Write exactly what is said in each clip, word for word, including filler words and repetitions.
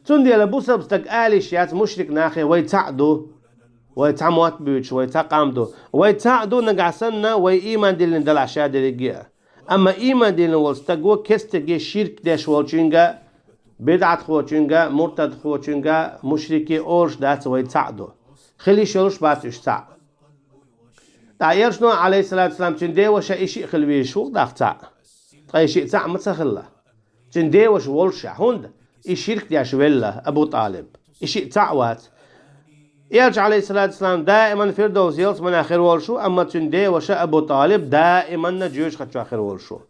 Цундела бусалба стаг ала йиш яц мушрик нахе: «Вай цхьаъ ду, вай цхьа мотт буьйцуш, вай цхьа къам ду». Вай цхьаъ ду нагахь санна, вай ийман диллина делахь ша дерриге а. Амма ийман диллина волу стаго кестаге ширк деш волчуьнга, бидӀатхочуьнга, муртадхочуьнга, мушрике олуш дац вай цхьаъ ду. Хила йиш йолуш бац уьш цхьаъ. Ткъа Элчано, Ӏалайхиссалату вассалам, цуьнан деваша и шиъ хила везаш ву-кх даккха цхьаъ. Ткъа и шиъ цхьаъ ма ца хилла. Цуьнан деваша волуш а, хӀунда и ширк деш велла Абу ТӀалиб. И шиъ цхьаъ вац. Элча, Ӏалайхиссалату вассалам, даиман Фирдовс ялсаманехь хир волуш ву, амма цуьнан деваша Абу ТӀалиб даиманна жоьжахати чохь хир волуш ву.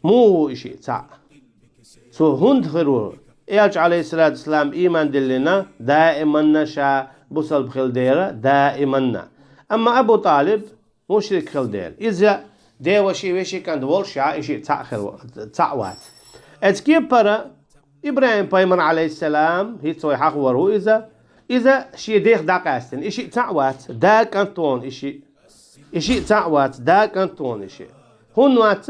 Муха ву и шиъ цхьаъ? Цо хӀунда хир ву? Элча, Ӏалайхиссалату вассалам, ийман диллина, даиманна ша бусалба хила дера, даиманна. Амма Абу ТӀалиб мушрик хила дера. Иза деваша и вешин кӀант волуш а, и шиъ цхьаъ хир ву-, цхьаъ вац. Эцу кепара ИбрахӀим-пайхамар, Ӏалайхиссалам, хӀинца вай хьахор ву иза, иза шен дех дӀакъаьстина. И шиъ цхьаъ вац, да кӀант ву и шиъ. И шиъ цхьаъ вац, да кӀант ву и шиъ. ХӀунда вац?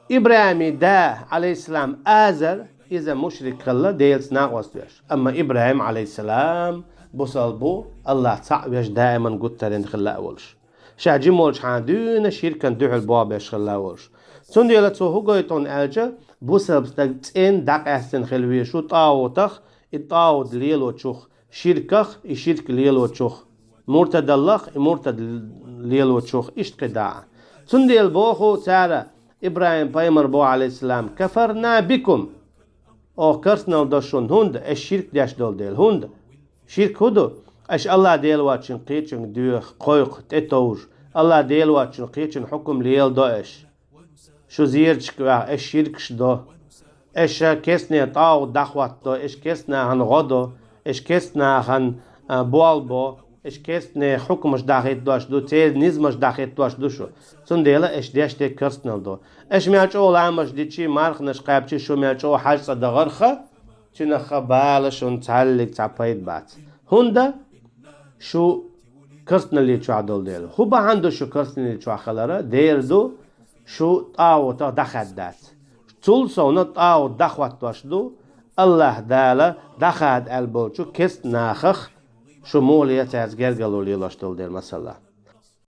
ИбрахӀиман да, Ӏалайхиссалам, Азар, иза мушрик хилла, Делаца накъост веш. Амма ИбрахӀим, Ӏалайхиссалам, бусалба ву, АллахӀ цхьаъ веш, даиман гуттаренна хилла а волуш. Ша жима волчу хьан дуьйна ширкана дуьхьал бохбеш хилла а волуш. Цундела цо хӀун гойту хьуна аьлча, бусалба стаг цӀена дӀакъаьстина хила везаш ву тӀагӀутах, и тӀагӀут лелочух, ширках, и ширк лелочух, муртадаллах, и муртад лелочух, иштта кхидӀа а. Цундела боху цара, ИбрахӀим-пайхамар боху, Ӏалайхиссалам: «Кафарна бикум». Оха керстанал до шуна, хӀунда аша ширк деш долу дела. ХӀунда? Ширк хӀун ду? Аша АллахӀ Дела воцчун кхечуьнга доьху, кхойкху, тӀетовжа. АллахӀ Дела воцчун кхечун хьукам леладо аша. Шу зераташка ваьхна, аша ширкаш до. Аша керстанийн тӀагӀут дӀахӀоттадо, аша керстанахана гӀо до, аша керстанахана, а, болх бо, аша керстанийн хьукамаш дӀахӀиттош ду, церан низамаш дӀахӀиттош ду шу. Цундела аша деш дерг керстанал до. Аша мел чӀогӀа ламазаш дичи, марханаш кхаьбчи, шу мел чӀогӀа хьаьж цӀа дахарха, цуьнах бала шуна цхьаллиг цхьа пайда бац. ХӀунда? Шу керстаналли чохь долу дела. ХӀун бахьана ду шу керстаналли чохь хилара? Дера ду, шу тӀагӀутах дӀахаьдда дац. Цул совна тӀагӀут дӀахӀоттош ду, АллахӀ Дала дӀахада аьлла болчу керста нахах шу муха ле цаьрца гергарло лелош долу дела, масала.